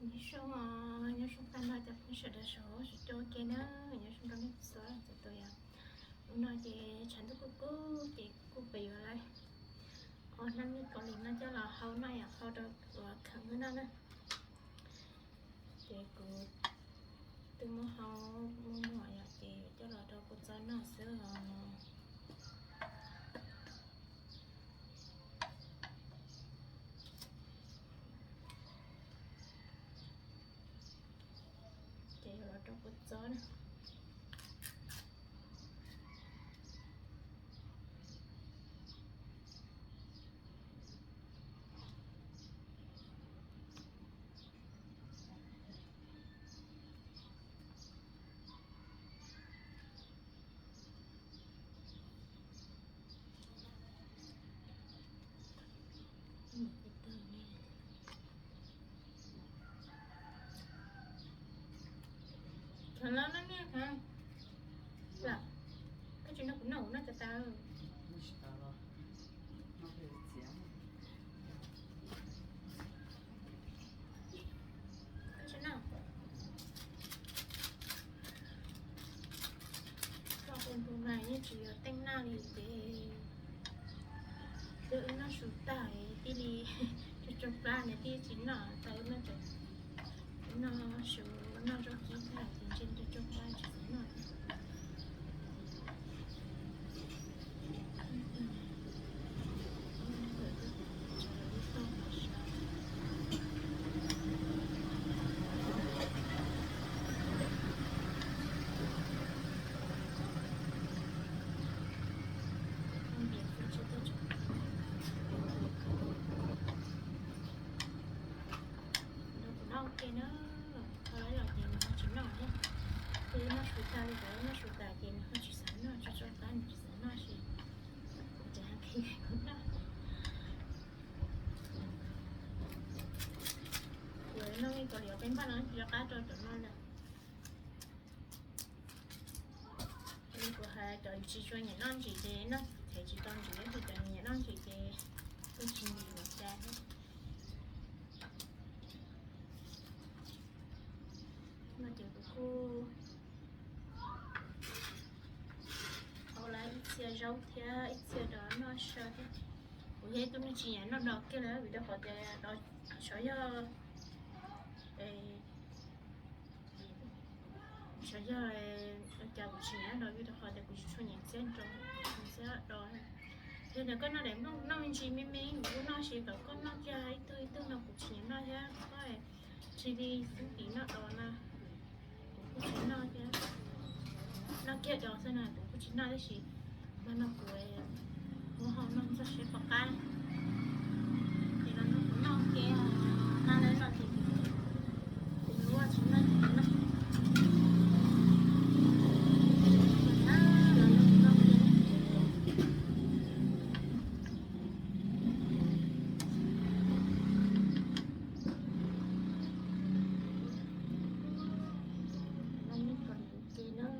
Nyob zoo, nyob zoo tag nrho cov phooj ywg sawv daws, sawv daws tsuas tau ua ke na, nyob zoo rau nej txhua txhua tus yom. Hnub no ces tshav ntuj kuj kub ces kuj pem yuav lawm, ua hnab mis Kaus Lim no coj los hau noj yom, hau rau uas khaws wb noj na. Ces kuv twb muab hau muag muag yom, ces coj los rau kua txob noj xwb os. Ces yuav los rau kua txob na. Khaws los noj niaj khaws. Los, koj tsis noj kuv noj, kuv noj cov tas. Koj tsis noj. Koj ua ntu no yeej tsis yog teej noj li ces twb wb noj su tag tij li tsuag tsuag plab nws tij tsis noj tau, wb noj, noj su, noj zaub kib tag ces ntshe tsuag tsuag plab tsis xav noj. Nrog kuv noj ua ke na, thaum lawv los ces nws ho tsis noj thiab. Ces noj su tas li, noj su tas ces nws ho tsis xav noj, tsuag tsuag plab nws tsis xav noj ces kuv tseem hais qhia kuv noj. Kuv noj me kaus liam peb npaj no tsis rov qab rau cov no lawm. Li kuv hais, cov tsis tshua nyiam noj ntsim ces noj, thaum tsis tau ntsim, cov nyiam noj ntsim ces kuj tsis ntim ua cas thiab. No ces kuv kuj hau lawm ib txhia zaub thiab ib txhia rau noj so thiab. Kuv yog ib tug neeg tsis nyiam noj dos kiag li vim rau qhov tias dos xyov yog, xyov yog ua cas kuv tsis nyiam noj dos vim rau qhov tias kuv tsis tshua nyiam ntxhiab nroo, ntxhiab dos. Yog tias koj noj daim nplooj noj me ntsis me me kuv kuj noj, tab sis kom koj noj kiag ib tug ib tug no kuv tsis nyiam noj thiab. Koj cia li xub tim noj dos na, kuv kuj tsis noj thiab. Noj kiag dos xwb na kuv kuj tsis noj tab sis mas no kuv muab hau noj txog seb puas qab. Ces los nrog kuv noj ua ke, noj lawm los ces kuv luaj tsis noj ces kuv noj. Los nrog kuv noj ua ke. Noj me kaus lim ua ke na.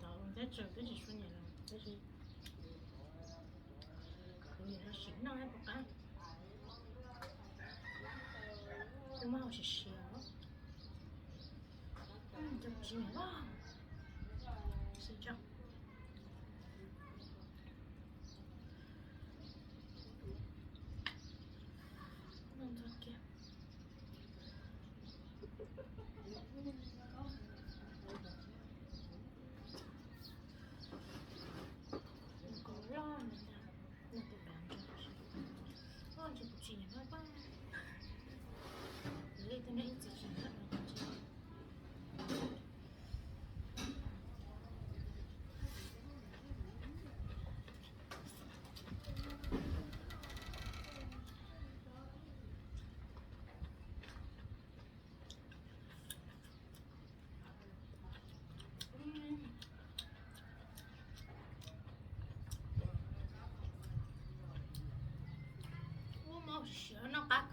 Tau, teb tsaws peb tsis tshua nyiam los tab sis kuv nyiam no sim noj thiab puas qab. Kuv muab hau siav siav os. Cov tsis nyiam loj, siav tso. Noj ntxuag kiag. Kaus loj ntag, noj tus dav ntag. Oj, ntshe kuv tsis nyiam noj pab. Kuv li tus neeg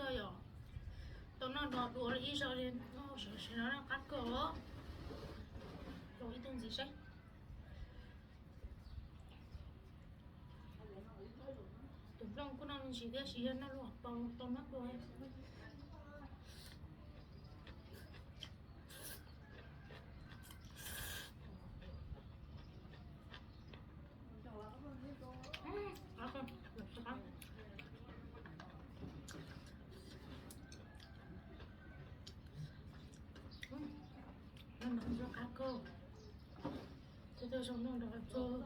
Yog tau noj no dua ib zaug li, sawv sawv no qab kawg os. Rau ib tug ntxiv saib. Tus nplooj kuj noj me ntsis thiab, tsis yog noj lub hauv paus tau noj dua. Noj no zoo qab kawg. Tej tug zoo noj nrog txog.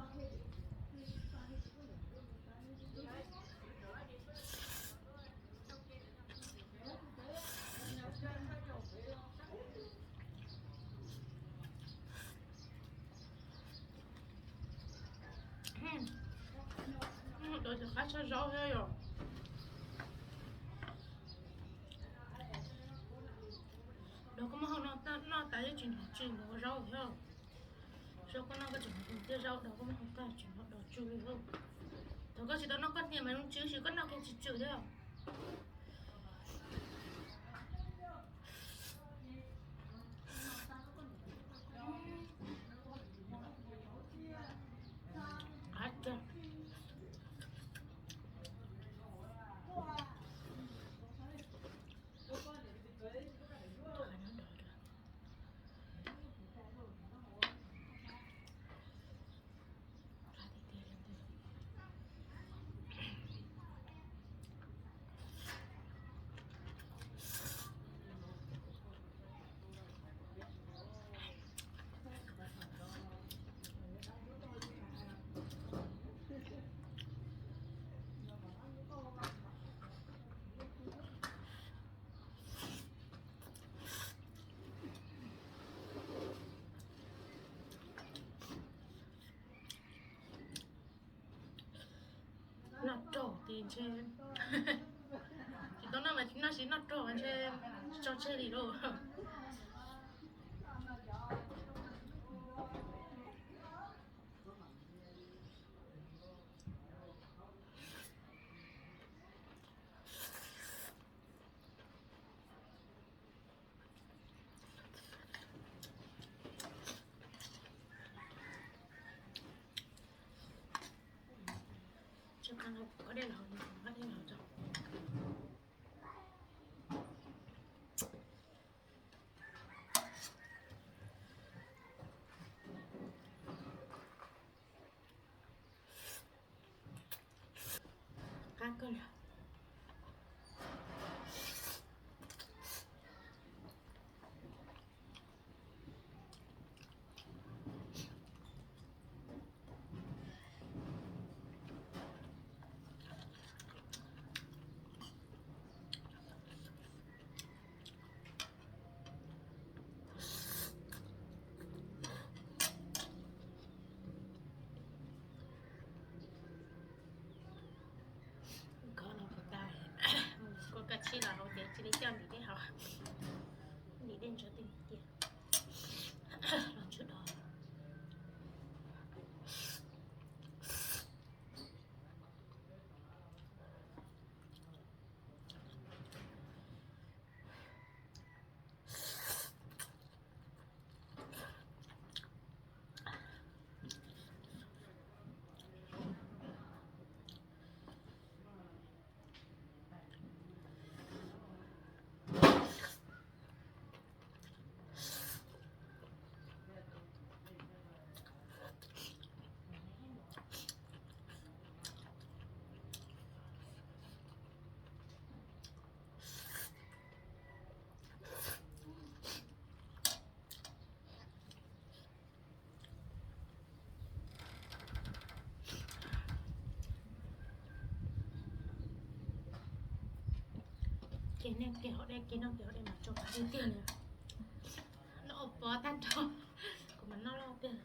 Dov cov qab tshaj zaub thiab yom. Dov koj muab hau no noj tas yeej tsis hnov tsw hnov zaub thiab. Zaub koj noj koj tseem hnov tiaj zaub, dov koj muab hau tag tsis hnov dov tsw li lauj. Thaum koj tsis tau noj koj hnia mas zoo tsw, tsis koj noj kiag tsis tsw thiab. Noj raug tiag ntshe, tsis tau noj mas tsis noj, tsis noj raug ntshe tso tseg li lauj. Tsis qab no kuv dej los, kuv dej los tso. Qab kawg li. Koj no puas tau, kuv kav tsij los hauv ces cia li coj ntim dej haus, ntim dej ntsaws tej ntim cia los tshuav dov. Ces nej kev haus dej, kev noj kev haus dej mas tsau qab tiag tiag li. Noj ua pov tag nrho, kuv mas noj loj tiag.